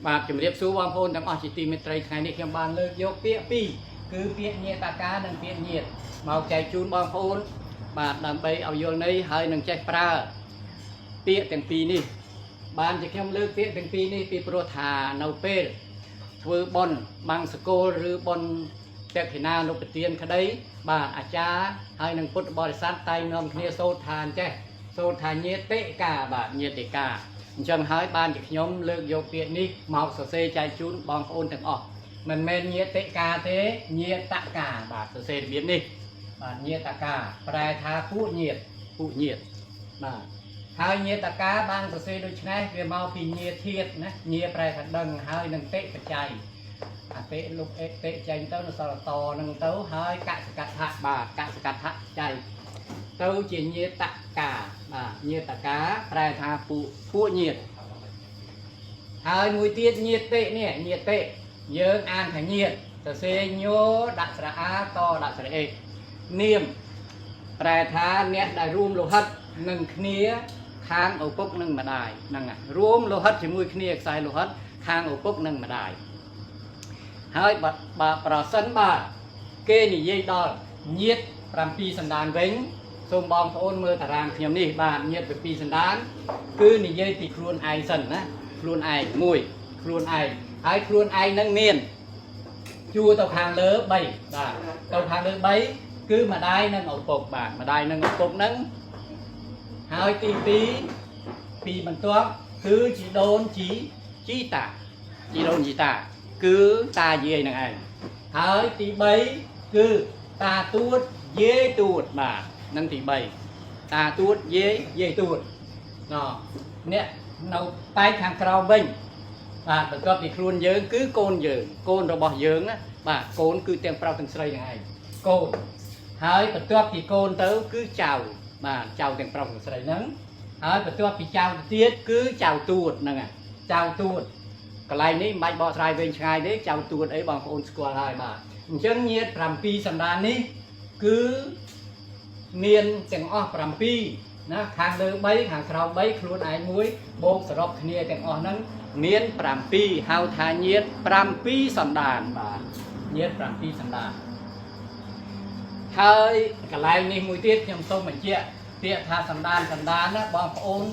បាទជំរាបសួរបងប្អូនទាំងអស់ជាទីមេត្រីថ្ងៃនេះខ្ញុំបានលើកយកពាក្យពីរគឺពាក្យញាតកានិងពាក្យញាតមកចែកជូនបងប្អូនបាទដើម្បីឲ្យយល់ន័យហើយនឹងចេះប្រើពាក្យទាំងពីរនេះបានជាខ្ញុំលើកពាក្យទាំងពីរនេះពីព្រោះថានៅពេលធ្វើបុណ្យបង្សកុលឬបុណ្យតក្ខិណានុបទានក្តីបាទអាចារ្យហើយនឹងពុទ្ធបរិស័ទតែងនាំគ្នាសូត្រថាអញ្ចេះសូត្រថាញាតិកាបាទញាតិកាអញ្ចឹងហើយបានជាខ្ញុំលើកយកពាក្យនេះមកសរសេរចែកជូនបងប្អូនទាំងអស់មិនមែនញាតិកាទេញាតកាបាទសរសេររបៀបនេះបាទញាតកាប្រែថាពួកញាតពួកញាតបាទហើយញាតកាបានសរសេរដូចនេះវាមកពីញាធាតណាញាប្រែថាដឹងហើយនឹងតិបច្ច័យអតិលុបអតិចេញទៅនៅសល់តនឹងទៅហើយកសកដ្ឋៈបាទកសកដ្ឋៈចៃទៅជាញាតកាបាទញាតកាប្រែថាពួកពួកញាតហើយមួយទៀតញាតិនេះញាតិយើងអានថាញាតសរសេរញោដាក់ស្រៈអាតដាក់ស្រៈអេនាមប្រែថាអ្នកដែលរួមលោហិតនឹងគ្នាខាងឪពុកនិងម្ដាយហ្នឹងរួមលោហិតជាមួយគ្នាខ្សែលោហិតខាងឪពុកនិងម្ដាយហើយបើប្រសិនបើគេនិយាយដល់ញាត7សន្តានវិញសូមបងប្អូនមើលតារាងខ្ញុំនេះបាទញាត7សន្តានគឺនិយាយពីខ្លួនឯងសិនណាខ្លួនឯងមួយខ្លួនឯងហើយខ្លួនឯងនឹងមានជួរទៅខាងលើ3បាទទៅខាងលើ3គឺម្ដាយនិងឪពុកបាទម្ដាយនិងឪពុកនឹងហើយទី2ពីបន្ទាប់គឺជីដូនជីជីតាជីដូនជីតាគឺតាយាយនឹងឯងហើយទី3គឺតាទួតយាយទួតបាទនឹងទី3តាទួតយាយយាយទួតណអ្នកនៅប៉ែកខាងក្រោមវិញបាទបន្ទាប់ពីខ្លួនយើងគឺកូនយើងកូនរបស់យើងណាបាទកូនគឺទាំងប្រុសទាំងស្រីនឹងឯងកូនហើយបន្ទាប់ពីកូនទៅគឺចៅបាទចៅទាំងប្រុសទាំងស្រីហ្នឹងហើយបន្ទាប់ពីចៅទៅទៀតគឺចៅទួតហ្នឹងចៅទួតកន្លែងនេះមិនបាច់បកស្រាយវែងឆ្ងាយទេចៅទួតអីបងប្អូនស្គាល់ហើយបាទអញ្ចឹងញាត7សន្តាននេះគឺមានទាំងអស់7ណាខាងលើ3ខាងក្រោម3ខ្លួនឯងមួយបូកសរុបគ្នាទាំងអស់ហ្នឹងមាន7ហៅថាញាត7សន្តានបាទញាត7សន្តានហើយកន្លែងនេះមួយទៀតខ្ញុំសូមបញ្ជាក់ពាក្យថាសន្តានសន្តានណាបងប្អូន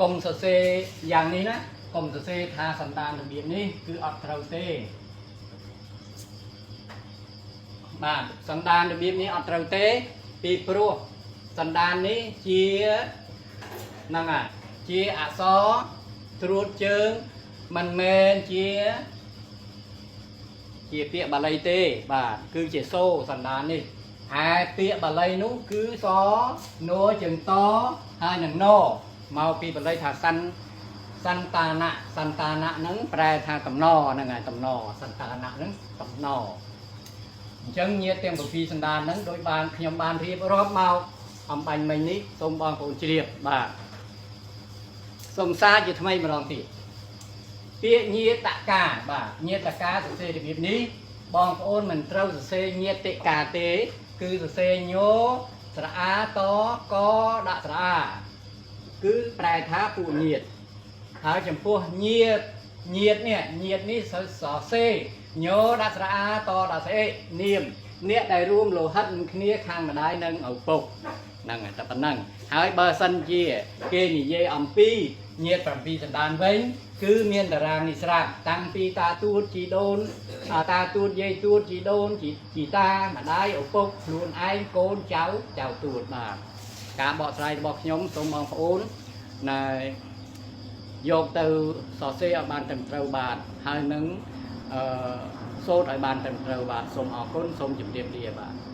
កុំសរសេរយ៉ាងនេះណាកុំសរសេរថាសន្តានរបៀបនេះគឺអត់ត្រូវទេបាទសន្តានរបៀបនេះអត់ត្រូវទេពីព្រោះសន្តាននេះជាហ្នឹងហើយជាអក្សរត្រួតជើងមិនមែនជាជាពាក្យបាលីទេបាទគឺជាសូសន្តាននេះឯពាក្យបាលីនោះគឺសនួជើងតហើយនឹងណមកពីបាលីថាសន្សន្តានៈសន្តានៈហ្នឹងប្រែថាតំណហ្នឹងហើយតំណសន្តានៈហ្នឹងតំណអញ្ចឹងញាតទាំង7សន្តានហ្នឹងដោយបានខ្ញុំបានរៀបរាប់មកអំបញ្ញមិញនេះសូមបងប្អូនជ្រាបបាទសូមសារជាថ្មីម្ដងទៀតពាក្យញាតកាបាទញាតកាសរសេររបៀបនេះបងប្អូនមិនត្រូវសរសេរញាតិកាទេគឺសរសេរញោស្រអាតកដាក់ស្រអាគឺប្រែថាពួកញាតហើយចំពោះញាតញាតនេះញាតនេះសរសេរញោដាក់ស្រអាតដាក់ស្អេនាមអ្នកដែលរួមលោហិតនឹងគ្នាខាងម្ដាយនិងឪពុកហ្នឹងតែប៉ុណ្ណឹងហើយបើសិនជាគេនិយាយអំពីញាត7សន្តានវិញគឺមានតារាងនេះស្រាប់តាំងពីតាទួតជីដូនតាទួតយាយទួតជីដូនជីតាម្ដាយឪពុកខ្លួនឯងកូនចៅចៅទួតបាទការបកស្រាយរបស់ខ្ញុំសូមបងប្អូនណែយកទៅសរសេរឲ្យបានត្រឹមត្រូវបាទហើយនឹងអឺសូត្រឲ្យបានត្រឹមត្រូវបាទសូមអរគុណសូមជម្រាបលាបាទ។